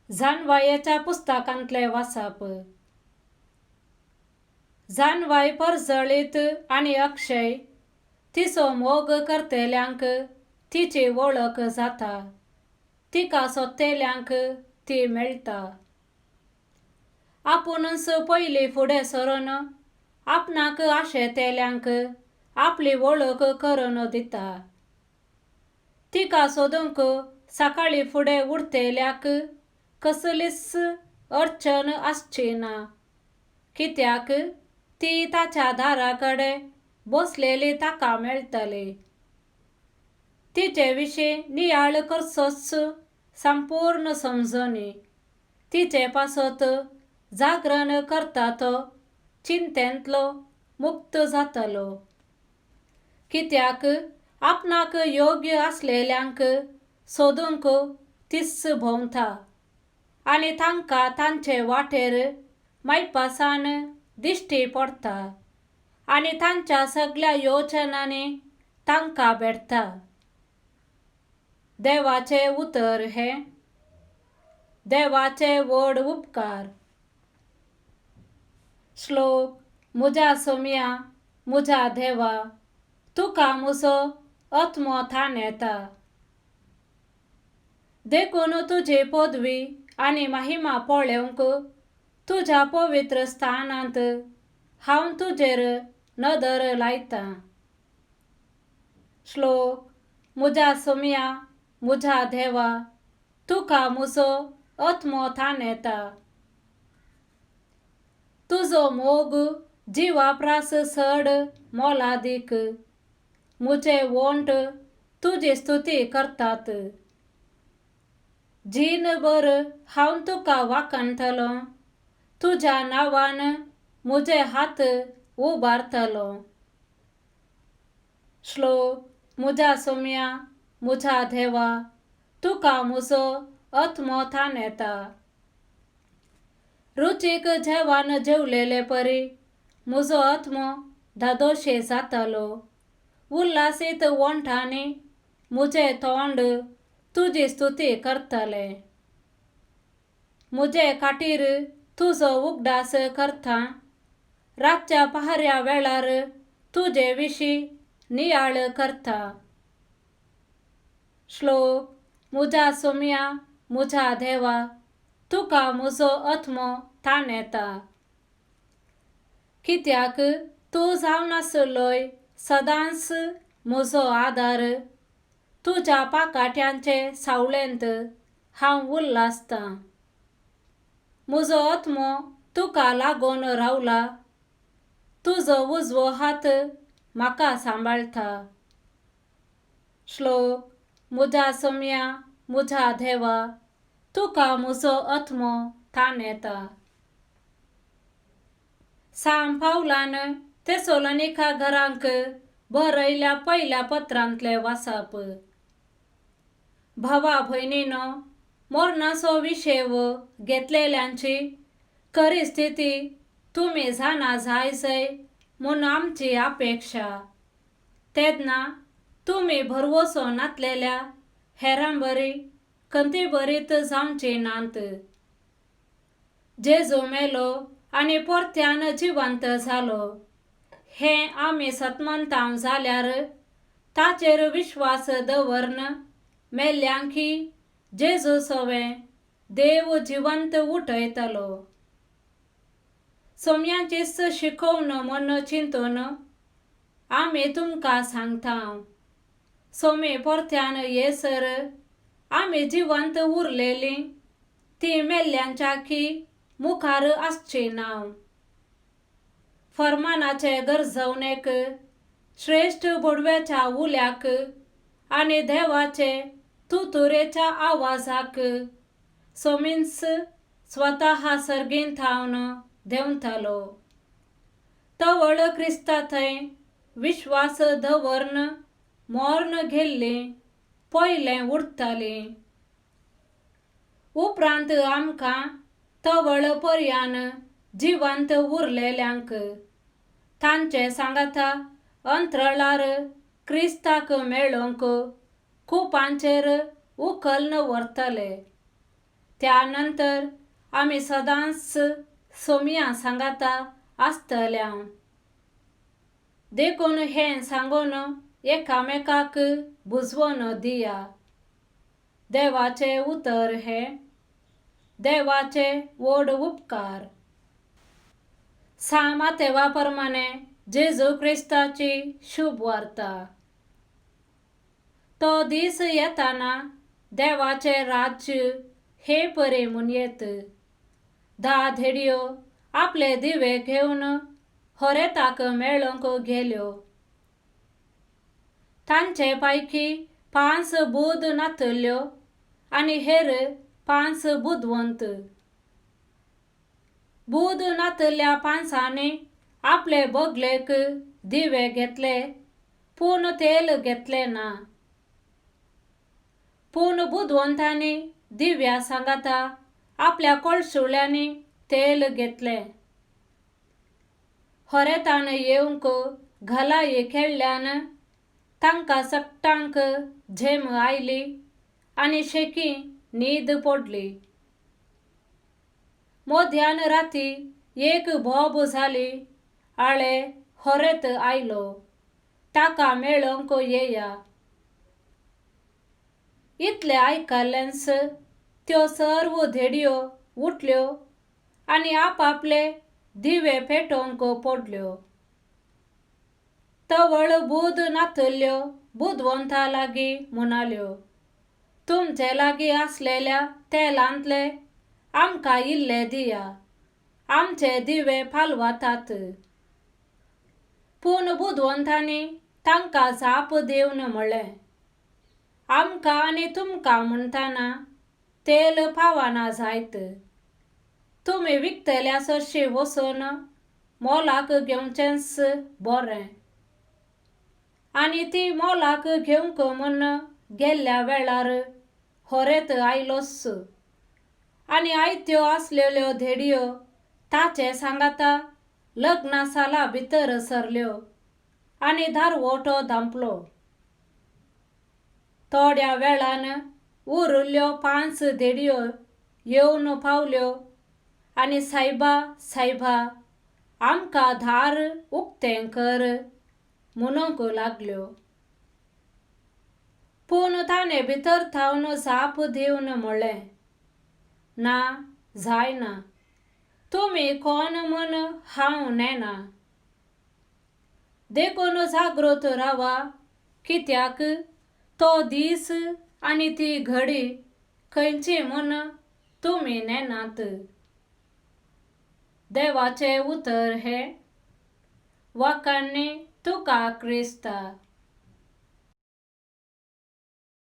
जानवायेच्या पुस्तकांतलें वाचप. जानवाय परजळीत आनी अक्षय तिचो मोग करतल्यांक तिची वळख जाता, तिका सोदतल्यांक ती मेळटा. आपुणूच पयलीं फुडें सरून आपणाक आशेतेल्यांक आपली वळख करून दिता. तिका सोदूंक सकाळीं फुडें उरतल्याक कसलीच अडचण आसची ना, कित्याक ती ताच्या दारा कडेन बसलेली ताका मेळटली. तिचे विशीं नियाळ करचोच संपूर्ण समजणी तिचे पासत जागरण करता तो चिंतेंतलो मुक्त जातलो, कित्याक आपणाक योग्य आसलेल्यांक सोदूंक तीच भोंवता आनी तांकां तांचे वाटेर मायपासान दिश्टी पडटा आनी तांच्या सगळ्या योजनांनी तांकां भेटता. देवाचें उतर हें देवाचे व्हड उपकार. श्लोक. म्हज्या सोम्या, म्हज्या देवा, तुका म्हजो आत्मो थाण येता. देखून तुजी पदवी आनी महिमा पळोवंक तुज्या पवित्र स्थानांत हांव तुजेर नदर लायतां. श्लोक. म्हज्या सोम्या, म्हज्या देवा, तुका म्हजो आत्मो थाण येता. तुजो मोग जिवा प्रास चड मोलादीक, म्हजे ओंठ तुजी स्तुती करतात. जीणभर हांव तुका वाखाणटलो, तुज्या नांवान म्हजे हात उबारतलो. श्लोक. म्हज्या सोम्या, म्हज्या देवा, तुका म्हजो आत्मो थाण येता. रुचीक जेवण जेवलेले परी म्हजो आत्मो धादोशी जातलो. उल्हासीत ओंठांनी म्हजें तोंड तुजी स्तुती करतलें. म्हजे खातीर तुजो उगडास करता, रातच्या पहाऱ्या वेळार तुजे विशीं नियाळ करता. श्लोक. म्हज्या सोम्या, म्हज्या देवा, तुका म्हजो आत्मो थाण येता. कित्याक तूं जावन आसलोय सदांच म्हजो आदार, तुज्या पाकाट्यांचे सावळेंत हांव उल्हासतां. म्हजो आत्मो तुका लागून रावला, तुजो उजवो हात म्हाका सांबाळटा. श्लोक. म्हज्या सोम्या, म्हज्या देवा, तुका म्हजो आत्मो थाण येता. सांत पावलान तेसोलोनिका घरांक बरयल्या पयल्या पत्रांतलें वाचप. भावा भयणीनो, मरणाचो विशेव घेतलेल्यांची खरी स्थिती तुमी जाणा जायजय म्हूण आमची अपेक्षा. तेन्ना तुमी भरवसो नातलेल्या हेरां बरी खंतीभरीत जावची नात. जेजू मेलो आनी परत्यान जिवंत जालो हें आमी सतमंतांव जाल्यार ताचेर विश्वास दवरन मेल्ल्यांकी जेजू सवें देव जिवंत उठयतलो. सोम्याचीच शिकोवन म्हूण चिंतून आमी तुमकां सांगता, सोमे परत्यान येसर आमी जिवंत उरलेलीं ती मेल्ल्यांच्या की मुखार आसची ना. फर्मानाचे गरजवणेक, श्रेश्ठ बोडव्याच्या उल्याक आनी देवाचे तुतुरेच्या आवाजाक सोमींच स्वता सर्गीन थावन देंवतलो. तवळ क्रिस्ता थंय विश्वास दवरन मर्ण गेल्लीं पयलें उरतलीं. उपरांत आमकां तवळ पर्यान जिवंत उरलेल्यांक तांचे सांगाता अंतरळार क्रिस्ताक मेळोवंक कुपांचेर उखल्न व्हरतले. त्या नंतर आमी सदांच सोमया सांगाता आसतल्या. देखून हें सांगून एकामेकाक बुजवण दिया. देवाचें उतर हें देवाचे व्हड उपकार. सांत मातेवा प्रमाणे जेजू क्रिस्ताची शुभ वार्ता. तो दीस येताना देवाचें राज्य हे परी म्हूण येत. 10 धेडयो आपले दिवे घेवन होरेताक मेळोवंक गेल्यो. तांचे पैकी 5 बूद नातल्यो आनी हेर 5 बुदवंत. बूद नातल्या 5 आपले बगलेक दिवे घेतले पूण तेल घेतले ना. पूण बुदवंतांनी दिव्या सांगाता आपल्या कोळसुल्यांनी तेल घेतले. होरेतान येवंक घलाय खेळ्ळ्यान तांकां सगटांक झेम आयली आनी शेकी न्हीद पडली. मध्यान राती एक बोब जाली. आळे होरेत आयलो, ताका मेळोवंक येया. इतलें आयकल्लेंच त्यो सर्व धेडयो उठल्यो आनी आपापले दिवे पेटोवंक पडल्यो. तवळ बूद नातल्यो बुदवंता लागीं म्हणाल्यो, तुमचे लागीं आसलेल्या तेलांतले आमकां इल्ले दिया, आमचे दिवे पालवतात. पूण बुदवंतांनी तांकां जाप दिवन म्हळें, आमकां आनी तुमकां म्हणटाना तेल पावना जायत. तुमी विकतल्या सरशी वचून मोलाक घेवचेंच बरें. आनी ती मोलाक घेवंक म्हूण गेल्ल्या वेळार होरेत आयलोच आनी आयत्यो आसलेल्यो धेडयो ताचे सांगाता लग्ना साला भितर सरल्यो आनी दारवटो धांपलो. थोड्या वेळान उरिल्ल्यो 5 धेडयो येवन पावल्यो आनी सायबा सायबा आमकां दार उक्तें कर म्हणूंक लागल्यो. पूण ताणें भितर थावन जाप दिवन म्हळें, ना जायना, तुमी कोण म्हूण हांव नेणा. देखून जागृत रावा, कित्याक तो दीस आनी ती घडी खंयची म्हूण तुमी नेणात. देवाचें उतर हें. वाखाणणी तुका क्रिस्ता.